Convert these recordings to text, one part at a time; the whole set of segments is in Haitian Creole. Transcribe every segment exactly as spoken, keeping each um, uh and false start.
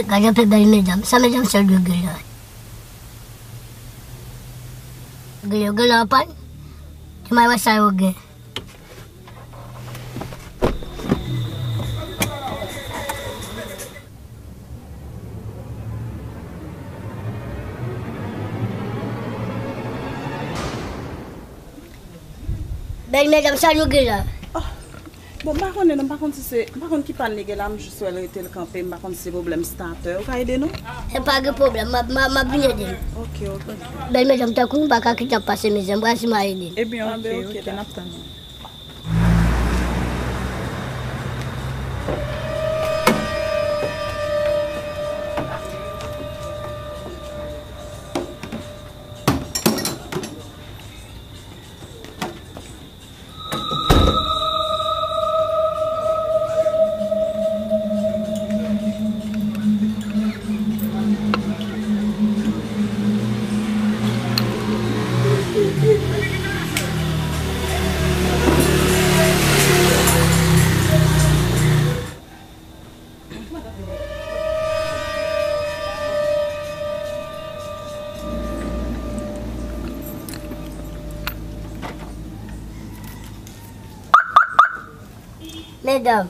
Gade yon pe bèl medam. Sa medam sa yo dwe gen la? Gen yo gen la anpàn? Te may wè sa yo gen. Bèl medam, sa nou gen la? Oh. Bon, m pa konnen non, m pa konn si se, m pa konn ki pàn li gen la, m jis wè l rete l kanpe, m pa konn si se pwoblèm statè. Ou ka ede nou? E pa gen pwoblèm, m ap, m ap, m ap vin ede nou. Ok, ok. Bèl medam, tankou nou pa ka kite n ap pase mizè, m pral si m a ede nou. Ebyen, ok, ok, n ap tann ou. Medam,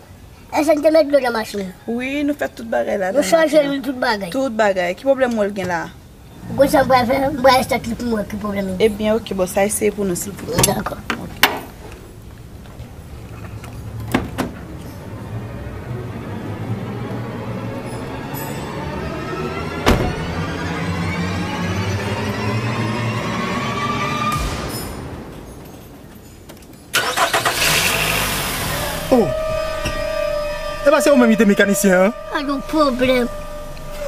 èske n te met dlo nan machin nan? Wi, nou fè tout bagay la. Nou chanje lwil, tout bagay. Tout bagay. Ki pwoblèm ou wè l gen la? Ou konn sa m pral fè? M pral estat li pou m wè ki pwoblèm li gen. Ebyen, ok, bòs, eseye pou nou, silvouplè. Dakò. Ok. Oh! E pa se ou menm ki te mekanisyen an? Pa gen pwoblèm.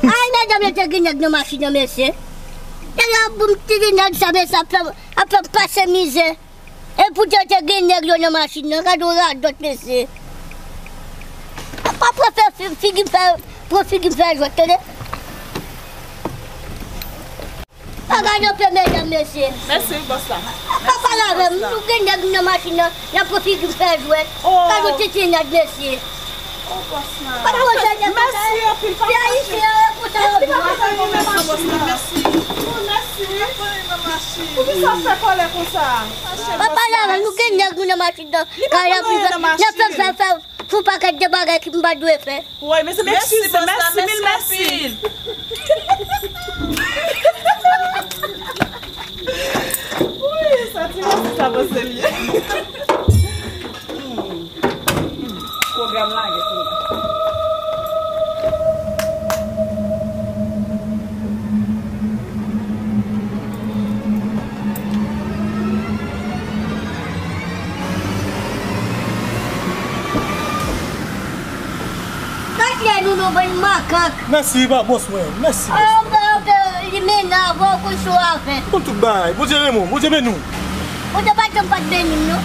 Ay, medam, yo te gen nèg nan machin nan, mesye. Nèg yo ap boum ti nèg sa, mesye, ap fè, ap fè pase mizè. Epoutan te gen nèg yo nan machin nan, gade yon radòt, mesye. Pa pran fè fi-, figi m fè, pran figi m fè jwèt, tande. Pa gade yon pe medam, mesye. Mèsi, bòs la. Pa pale avè m, nou gen nèg nan machin nan, y ap pran figi m fè jwèt. Oh. Gade yon tete nèg, mesye. Oh, bòs la. Pa nan wè nèg konsa. Mèsi anpil, pa fache. Fi ayisyen yo konsa yo di. Mèsi, bòs la, mèsi. Oh, mèsi. Poukisa w fè kòlè konsa? Pa pale avè m, nou gen nèg nou nan machin nan. Li pa konnen nan machin. N ap fè, fè, fè, fè yon pakèt de bagay ki m pa dwe fè. Woy, mesye, m eskize, mèsi mil mèsi. Wi, sa ti mesye sa panse l ye. Hmm. Hmm. Pwogram lage kounye a. Gad lè nou, nou bann makak. Mèsi, pa bòs mwen. Mèsi, bòs. Anpe, anpe, li mennen avè w, konn sa w a fè. Ou konn tout bagay. Bondye renmen w. Bondye beni w. Bondye pa janm pa t beni m, non.